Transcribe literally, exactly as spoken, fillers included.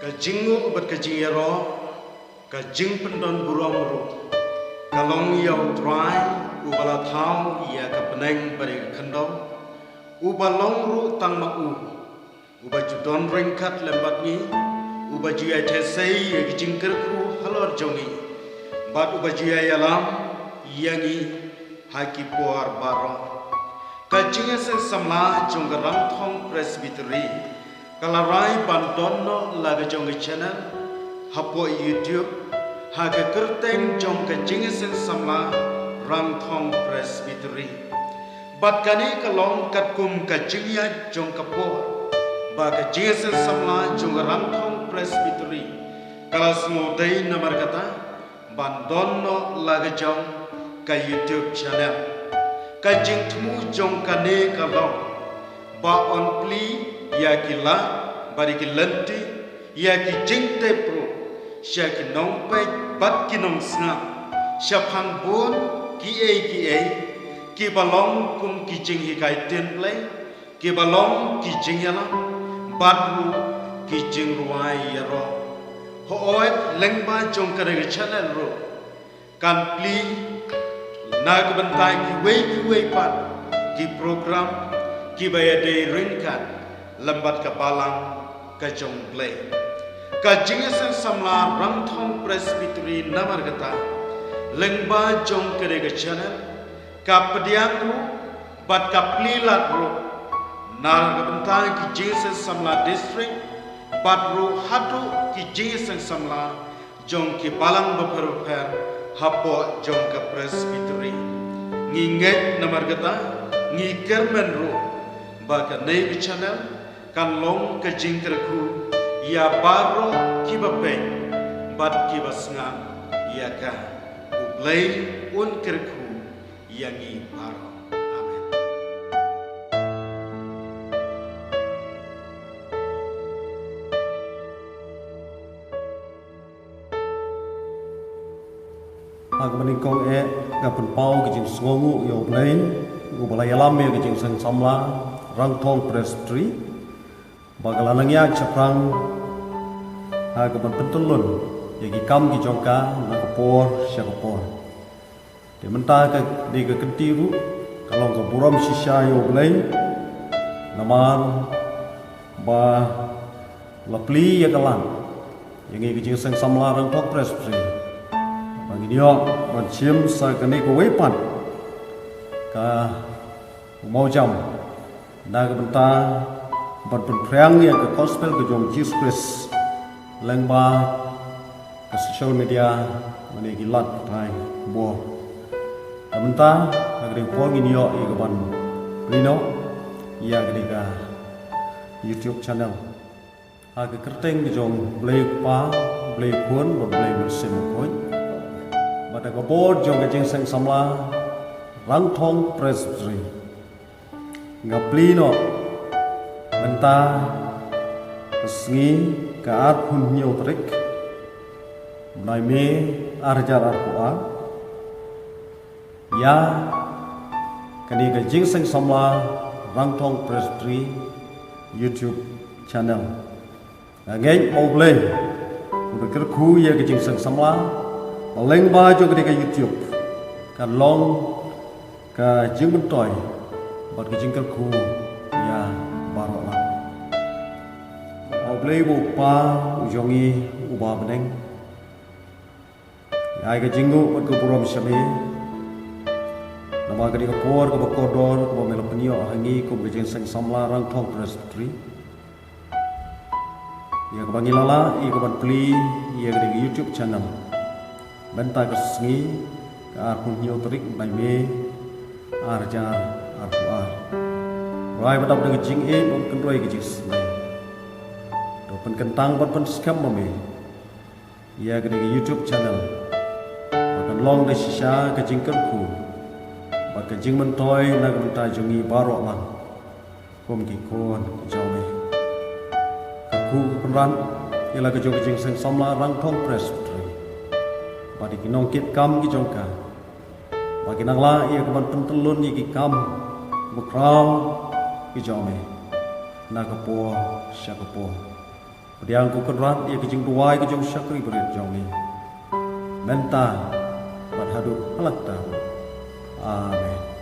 Ka jingnguh bad ka jingïaroh, ka jingpyndon burom ruh, ka long ïa U Trai, uba la thaw ïa ka bneng bad ïa ka khyndew, uba long ruh tang ma u, uba ju don ryngkat lem bad ngi, uba ju ïai theh sei ïa ki jingkyrkhu halor jong ngi, bad uba ju ïai ïalam ïa ngi ha ki por baroh. Ka jingïaseng samla jong ka Rangthong Presbytery ka la rai ban don noh la ka jong ka channel hapoh YouTube ha ka kyrteng jong ka jingïaseng samla Rangthong Presbytery. Bad kane ka long katkum ka jingïaid jong ka por ba ka jingïaseng samla jong ka Rangthong Presbytery ka la sngewdei namar kata ban don noh la ka jong ka YouTube channel. Ka jingthmu jong kane ka long ba yn plie ïa ki lad bad ïa ki lynti, ïa ki jingtip ruh sha ki nongpeit bad ki nongsngap shaphang bun kiei kiei kiba long kum ki jinghikai ktien Blei, kiba long ki jingïalam bad ruh ki jingrwai ïaroh. Hooid, lyngba jong kane ka channel ruh kan plie na ka bynta kiwei kiwei pat ki program kiba ïadei ryngkat lem bad ka balang ka jong Blei. Ka jingïaseng samla Rangthong Presbytery namar kata, lyngba jong kane ka channel, ka pdiang ruh bad ka plie lad ruh na ka bynta ki jingïaseng samla district bad ruh haduh ki jingïaseng samla jong ki balang bapher bapher hapoh jong ka Presbytery. Ngi ngeit namar kata, ngi kyrmen ruh ba kane ka channel kan long ka jingkyrkhu ïa baroh kiba peit bad kiba sngap ïa ka. U Blei un kyrkhu ïa ngi baroh. Amen. Ha kaba nyngkong eh, nga pynpaw ka jingsngewnguh ïa U Blei, uba la ïalam ïa ka jingïaseng samla Rangthong Presbytery, ba ka la nang ïaid shaphrang ha kaban pyntyllun ïa ki kam ki jong ka na ka por sha ka por. Te mynta ka dei ka kynti ruh ka long ka burom shisha ïa U Blei, namar ba la plie ïa ka lad ïa ngi ka jingïaseng samla Rangthong Presbytery ba ngin ïoh ban shim sa kane kawei pat ka mawjam na ka bynta ban pynphriang ïa ka gospel ka jong u Jisu Khrist lyngba ka social media, mane ki lad pathai bor. Ka bynta ha kane ka por ngin ïoh ïa kaban plie noh ïa kane ka YouTube channel ha ka kyrteng ka jong U Blei Kpa, U Blei Khun bad U Blei Mynsiem Bakhuid. Bad da ka bor jong ka jingïaseng samla Rangthong Presbytery, nga plie noh mynta ka sngi ka arphew hynñiew tarik bnai May arhajar arphew ar ïa kane ka jingïaseng samla Rangthong Presbytery YouTube channel. Nga ngeit ba U Blei un da kyrkhu ïa ka jingïaseng samla, ba lyngba jong kane ka YouTube kan long ka jingmyntoi bad ka jingkyrkhu ïa baroh lad. U Blei U Kpa u jong ngi uba ha bneng, ai ka jingnguh bad ka burom sha me namar kane ka por kaba kordor kaba me la pynïoh ha ngi kum ka jingïaseng samla Rangthong Presbytery, ïa kaba ngi la lah ïa kaban plie ïa kane ka YouTube channel mynta ka sngi ka arphew hynñiew tarik bnai May arhajar arphew ar. Rai ba dap da ka jingïeit bad kynroi ka jingsngew, to pynkyntang bad pynskhem ma me ïa kane ka YouTube channel ba kan long da shisha ka jingkyrkhu bad ka jingmyntoi na ka bynta jong ngi baroh lad kum ki khun ki jong me. Kyrkhu kyrpad ïa la ka jong ka jingïaseng samla Rangthong Presbytery bad ïa ki nongkitkam ki jong ka ba kin nang lah ïa kaban pyntyllun ïa ki kam bakhraw ki jong me na ka por sha ka por. Pdiang, ko Kynrad, ïa ka jingduwai ka jong u shakri barit jong me, mynta bad haduh palat tam. Amen.